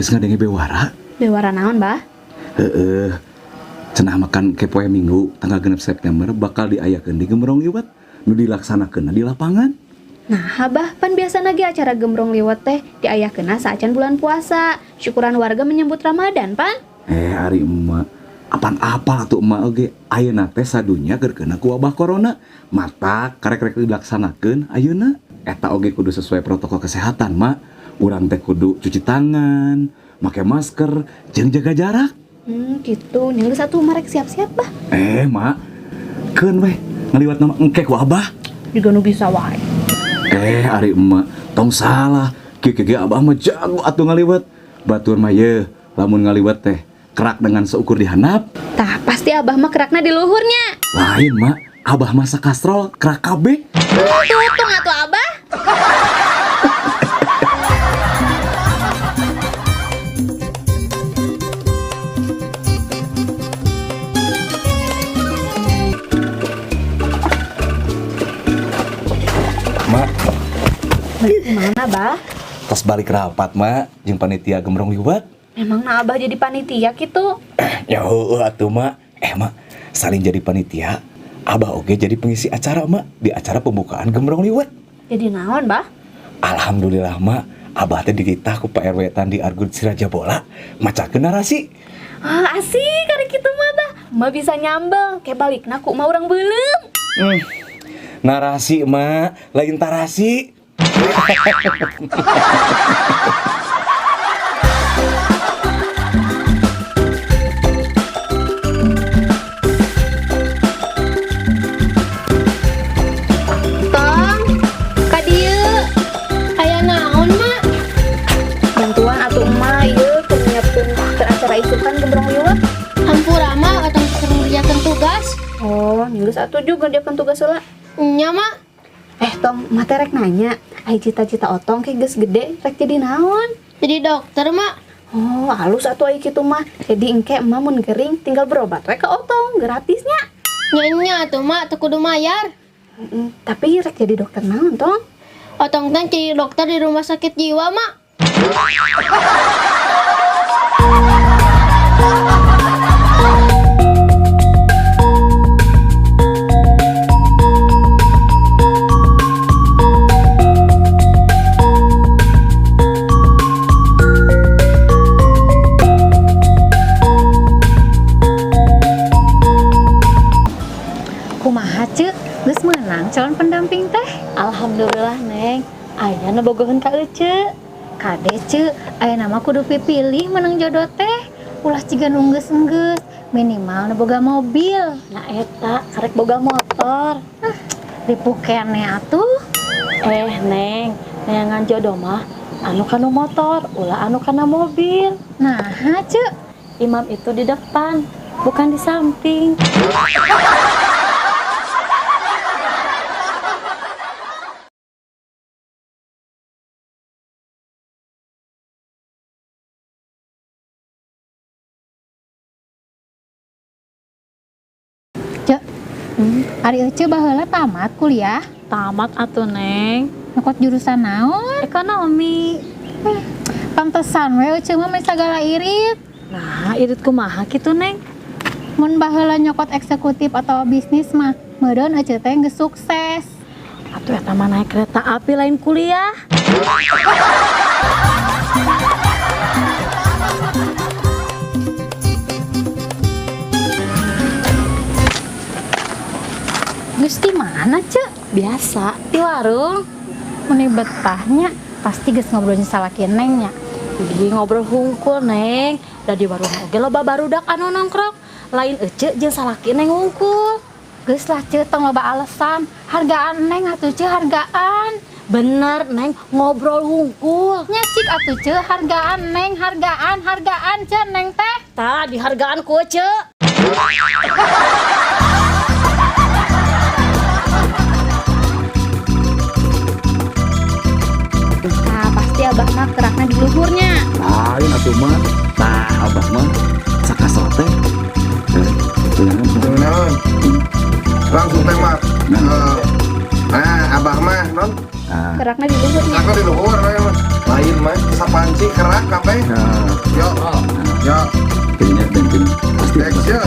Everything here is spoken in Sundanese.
Geus ngadenge bewara? Bewara naon, Bah? Heeh. Cenah makan ke poe Minggu tanggal 6 September bakal diayakeun di Gembrong Liwet nu dilaksanakeun di lapangan. Nah, Abah, pan biasa ge acara Gembrong Liwet teh diayakeunna saacan bulan puasa. Syukuran warga menyambut Ramadan, pan? Ari emak. Apan apal atuh emak oge ayeuna teh sadunya keur keuna ku wabah corona. Mata karek-rek dilaksanakeun ayeuna. Eta oge kudu sesuai protokol kesehatan, Mak. Urang teh kudu cuci tangan, make masker, jeung jaga jarak. Gitu. Nya geus atuh marek siap-siap, Bah. Mak. Keun weh, ngaliwat nama engke ku Abah. Juga nu bisa wae. Ari emak, tong salah. Kieu ge Abah mah jago atuh ngaliwat. Batur mah yeuh, lamun ngaliwat teh kerak dengan seukur di handap. Tah, pasti Abah mah kerakna di luhurnya. Lain, Mak. Abah masa kastrol kerak kabeh. Tutung atuh Abah. Mak, Balik mana, Bah? tos balik rapat, Mak, jeung panitia Gembrong Liwet. Memang na Abah jadi panitia gitu. Ya heueuh atuh, Mak. Mak, saling jadi panitia, Abah oge jadi pengisi acara, Mak, di acara pembukaan Gembrong Liwet. Jadi naon, Bah? Alhamdulillah, Mak, Abah teh dititah ku Pak RW Tandi Argun Siraja Bola macakeun narasi. Ah, asik ari kitu mah, Bah. Mah bisa nyambel, kayak balikna ku mah urang beuleum. Narasi, Mak, lain tarasi. Tong, ka dieu. Aya naon, Mak? Bantuan atuh emak ieu keur nyiapkeun keur acara isukan Gembrong Liwet. Hampura, Mak, otong keur ngerjakeun tugas. Oh, geus atuh juga ngerjakeun tugas heula. Nya, Mak. Tong, emak teh rek nanya, ai cita-cita otong kayak geus gede rek jadi naon? Jadi dokter, Mak. Oh, halus atuh ai kitu mah. Jadi engke emak mun gering tinggal berobat we ke otong, gratisnya. Nya atuh, Mak, teu kudu mayar. Tapi rek jadi dokter naon, Tong? Otong teh jadi dokter di rumah sakit jiwa, Mak. Kumaha Ceu, geus meunang calon pendamping teh? Alhamdulillah, Neng. Aya nu bogoheun ka Ece. Kade Ceu, aya nama kudu pipilih menang jodoh teh. Ulah ciga nu enggeus-enggeus, minimal nu boga mobil. Nah eta karek boga motor. Ripuh keneh atuh. Neng, neangan jodoh mah anu kana motor, ulah anu kana mobil. Nah, Ceu, Imam itu di depan, bukan di samping. Ceu. Ari Ece baheula tamat kuliah, Tamat atuh, Neng. nyokot jurusan naon? Ekonomi. Pantesan we Ece mah meh sagala irit. Nah, irit kumaha kitu, Neng? Mun baheula nyokot eksekutif atau bisnis mah, meureun Ece teh geus sukses. Atuh eta mah naik kereta api lain kuliah. Geus di mana, Ceu? Biasa, di warung. Meni betahnya pasti geus ngobrol jeung salaki Neng nya. Ih, ngobrol hungkul, Neng. Da di warung oge loba barudak anu nongkrong. Lain Ece jeung salaki Neng hungkul. Geus lah Ceu, tong loba alasan. Hargaan Neng atuh Ceu, hargaan. Bener, Neng, ngobrol hungkul. Nya cik atuh Ceu, hargaan Neng, hargaan, hargaan Ceu Neng teh. Tah, dihargaan ku Ece. Nah, pasti Abah mah kerakna di luhurnya. Lain atuh, Mak. Tah, Abah mah sakasel teh. Naon? Langsung tembak. Nah, Abah mah non. Kerakna di luhurnya. Aku di luhur, mah. Lain mah sapanci kerak kabeh. Nah, Yo. Yo. kayaknya bensin pasti Action.